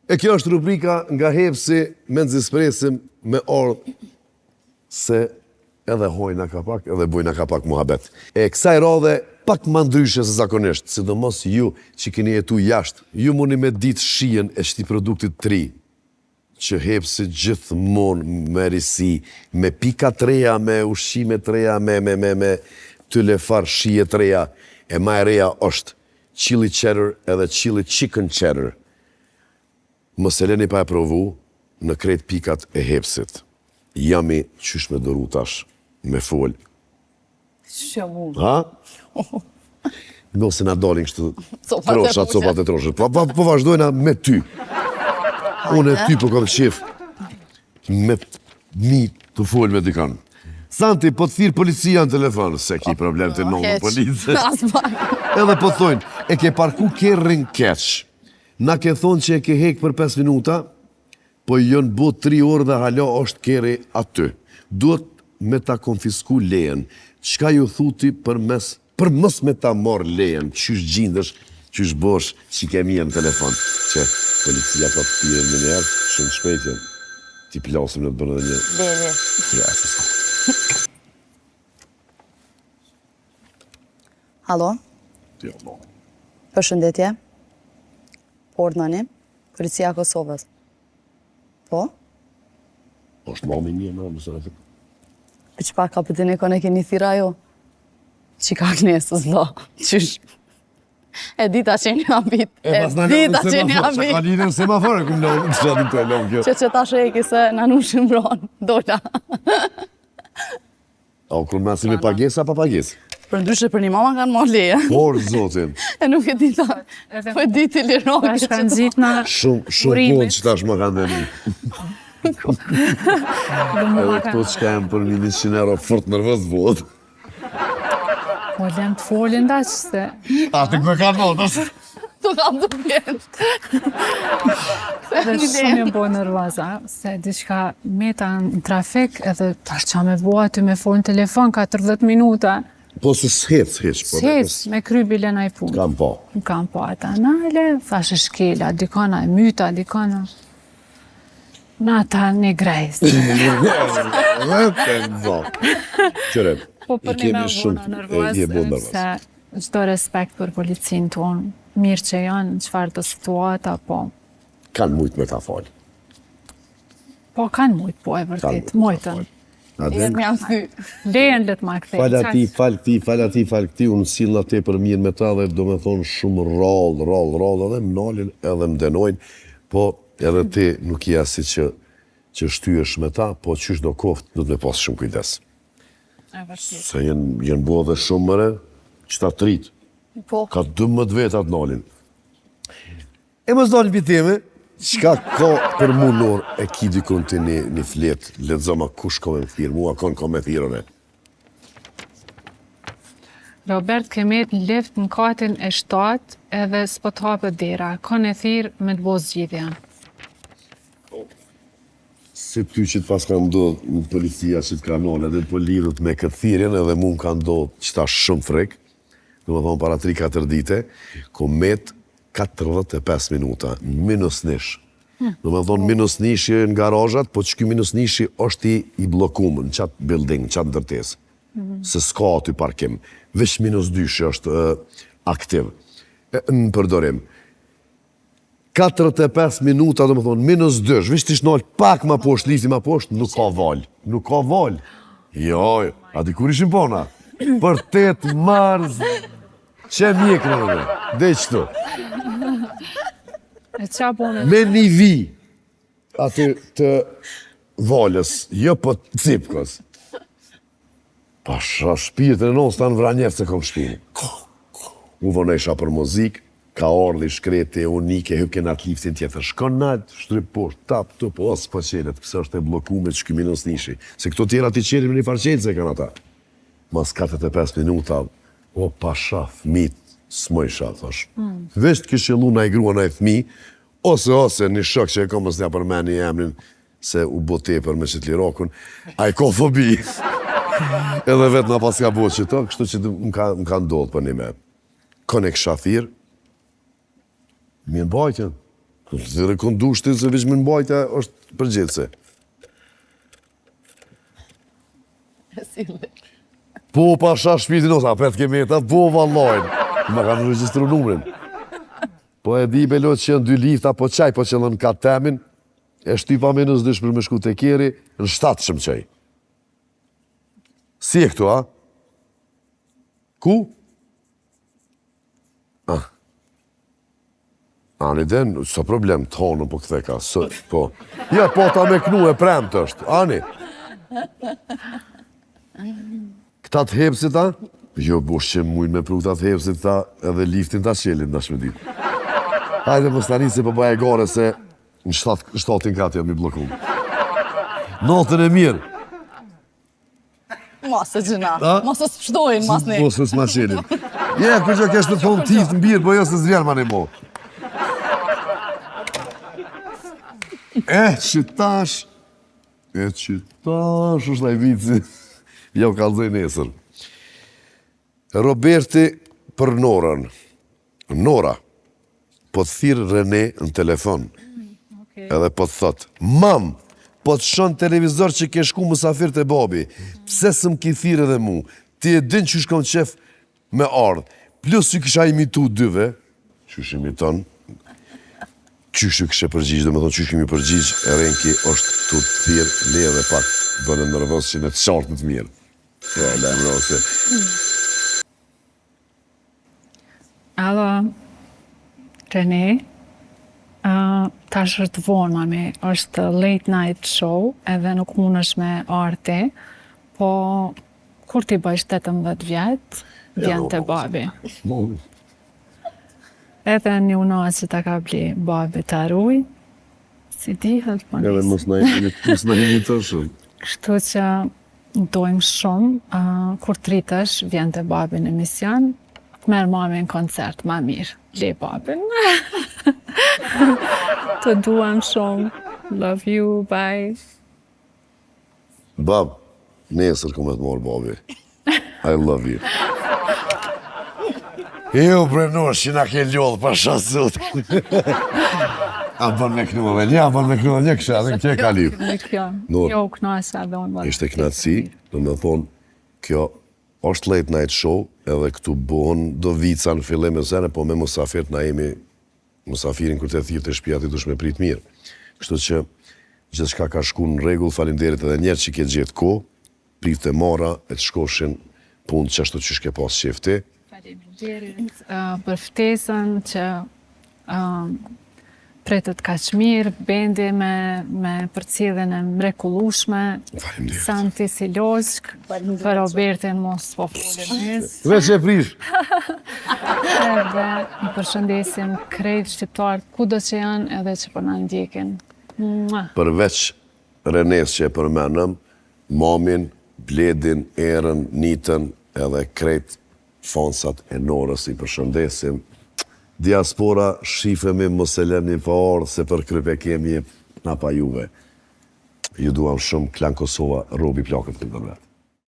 E kjo është rubrika nga Hepsi, mezi s'presim me ardhë se edhe hojna ka pak, edhe bojna ka pak muhabet. E kësaj radhe pak ma ndryshe se zakonisht, sidomos ju që keni jetu jashtë, ju muni me ditë shijen e qëtij produktit të ri, që Hepsi gjithmonë me risi, me pika të reja, me ushqime të reja, me me me me tylefar shije të reja, e ma e reja është chili cheddar edhe chili chicken cheddar. Mos e leni pa e provu në krejt pikat e Hepsit. Jami qysh me duru tash me fol. Qysh jam unë? Ha? Nëse na dalin kështu trosha, copat e trosha. Po, po, po vazhdojna me ty. Unë e ty po kam qef me mi të fol me dikon. Santi, po të thirr policia në telefon, se ki problem të në policë. Edhe po thojnë, e ke parku kerrin keq. Na ke thonë që e ke hek për 5 minuta, po jonë bo 3 orë dhe hala është kerri aty. Duhet me ta konfisku lejen. Çka ju thu ti për mes Për mos me ta marrë lejen, qysh gjindesh, qysh bosh, qi ke mirë në telefon, që policia ka të thirrën menjëherë, shumë shpejt janë. T'i plasim në të bërë edhe një. Lele. Ja, se s'ka. Halo? Jo, no. Përshëndetje. Urdhnoni, Policia e Kosovës. Po? Po është mami një, më nëse në E që pak kapiten e kone keni thirra jo? Që ka knesës, lo? Qysh? E dita që një habit. E, e dita që një habit. Ka lidhën semafor, e kum lënë, që të të lënë kjo. Që që ta sheki se në nushin mbronë, dola. A u kun masi me pagesë pa pagesë? Për ndryshe për një mama kanë marrë leje. Por, zotin. E nuk e di ta. Po e di ti liroke. Tash kanë nxit na Shumë, shumë punë që tash më kanë dhënë. Edhe këto që ka janë për një 100 euro fort nervoz bëhet. Po lem të folin da që se. A të kë ka ndodhur? Të kam të vjen. Dhe shumë jam bo nervoza, se diçka meta në trafik edhe tash qa me bo aty me fol në telefon 40 minuta. Po se s'hec, hiç. Po, S'hec, me kry bile naj punë. Kam po. Kam po ata nale, thash e shkela, dikona e myta, dikona. Na ta një grejs. Vetëm zot. Qëre, Po për i një me kemi u shumë, bona nervoz, e je bo nervoz. se çdo respekt për policinë tonë, mirë që janë, në çfarë do situata, po. Kanë mujt me ta falë. Po kanë mujt, po e vërtet, Kanë mujt me ta mujtën. falë. A den? Më janë thy. Lejen le të ma kthejnë. Fal ati, fal këti, fal ati, fal këti, unë sillna tepër mirë me ta dhe do me thonë shumë rrallë, rrallë, rrallë, edhe më nalin, edhe më dënojnë, po edhe ti nuk je asi që që shtyesh me ta, po qysh do koftë, duhet me pas shumë kujdes. E vërtet. Se janë janë bo edhe shumë mëre, që ta trit. Po. Ka 12 veta të nalin. E mos dalim pi teme, çka ka për mu Nur, e ki dikun ti një, një flet, lexoma kush ka me më thirr mua, kon ka me thirr unë. Robert ke met në lift në katin e 7 edhe s'po të hapet dera. Kon e thirr me të bo zgjidhja. Se ty që të pas ka ndodhë në policia që të ka nalë edhe po lidhet me këtë thirrjen edhe mu më ka ndodhë që ta shumë frikë, do më thonë para 3-4 dite, ko met 45 minuta, minus nish. Do më thonë minus nishi në garazhat, po që ky minus nishi është i, i bllokum në qatë building, në qatë ndërtesë. Se s'ka aty parkim. Veç minus dyshi është e, aktiv, e, në përdorim. 45 minuta, do më thonë, minus dysh, veç t'ish nalë pak ma poshtë, lifti ma poshtë, nuk ka valë. Nuk ka valë. Jo, jo, a di kur ishim pona? Për 8 mars, që mjekë në në, dhe qëtu. E qa bo me Me një vi, aty të valës, jo po të cipkës. Pasha shpirtin e nonës ta në Vranjevc se kom shpinë. U vonojsha për muzikë, ka ardhi shkreti unike, hypke në atë liftin tjetër. Shkon nalt, shtrip poshtë, tap, tup, o, s'po qelet, pse është e bllokume që ky minus nishi. Se këto tjera ti qelin me një farë qelëse kanë ata. Mas 45 minuta, o pasha, fmit, s'mojsha, thash. Veç të kish qellu naj grua, naj fmi, ose, ose, një shok që e kom mos n'ja përmeni emrin, se u bo tepër me qëtë lirakun, ai ka fobi. Edhe vetë na pas ka bo qëto, kështu që më ka, më ka ndodhë për një me. Kon e kisha thirr, mirë mbajtjen. Thirre kondushtin se veç me mbajtja është përgjegjëse. Po, pasha shpirtin ose, apet kemi ta, po, vallajn. Ma kanë regjistru numrin. Po e di belo që janë dy lifta, po qaj, po qëllon ka temin, e shtypa minus dysh për me shku te keri, në shtatë shumë qaj. Si e këtu, a? Ku? Ah. Ani den, s'o problem, të honën po ktheka, së, po. Ja, po ta me knu e premtë është, ani. Këta të hepsit, a? Jo, bosh që mujnë me pru këta të hepsit, ta, edhe liftin ta qelin, dash me ditë. Hajde, mos tani se po bëj e gore se në shtatin kat jam i bllokum. Natën e mirë. Mos e gjëna, mos e s'pshtojnë, mas ne. Mos e s'ma qelin. Je, ku që kesh të thonë ti të mbirë, po jo se s'vjen ma një mo. E, që tash, e që tash, është ai vici. Jo, kallzoj nesër. Roberti për Norën. Nora, po të thirr Rene në telefon. Edhe po të thot, mam, po të shoh në televizor që ke shku musafir te babi, pse s'më ki thirr edhe mu, ti e din qysh kom qef me ardhë, plus ju kisha imitu dyve, qysh imiton, qysh ju kishe përgjigj, domethonë qysh kemi përgjigj, Renki është tu të thirr, le edhe pak, bënë nervoz që në të qartë në të mirë. Ja, lajmëro se. Alo, Rene, uh, tash është vonë, mami, është late night show edhe nuk mundesh me ardh ti, po kur ti bëjsh 18 vjet, vjen te babi. Edhe një unazë që ta ka ble babi ta ruj, si dihet, po Edhe mos na mos na imito shumë. Kështu që dojmë shumë, uh, kur të rritesh, vjen te babi në emision, të merr mami në koncert, ma mirë, le babin. të duam shumë, love you, bye. Bab, nesër ku me të marrë babi. I love you. Jo, bre Norë, që na ke lodhë, pasha Zotin. A bën me knu edhe një, a bën me knu edhe një, kësha edhe në kje ka liv. Me kjo, Norë. jo, u knasa dhe unë. Ishte knaqësi, do me thonë, kjo është late night show, edhe këtu bohen do vica në fillim e sene, po me musafirt na jemi musafirin kur të thirr te shtëpia ti dush me prit mirë. Kështu që gjithçka ka shku në rregull, faleminderit edhe njerë që ke gjetë kohë, priftë e mara e të shkoshin punë qashtu qysh ke pas qef ti. Faleminderit uh, për ftesën që uh, pretët kaq mirë, Bendi me, me përcjelljen e mrekullueshme, Faleminderit. Santi si loqk, për Robertin mos po folim hiç. Veç e prish. Edhe i përshëndesim krejt shqiptarët kudo që janë edhe që po na ndjekin. Mua. Përveç Renes që e përmenëm, mamin, Bledin, Erën, Nitën edhe krejt fansat e Norës i përshëndesim. Diaspora, shifemi mos e lëni pa ardhë se për krype kemi na pa juve. Ju duam shumë, Klan Kosova, robi plakët këtë vet.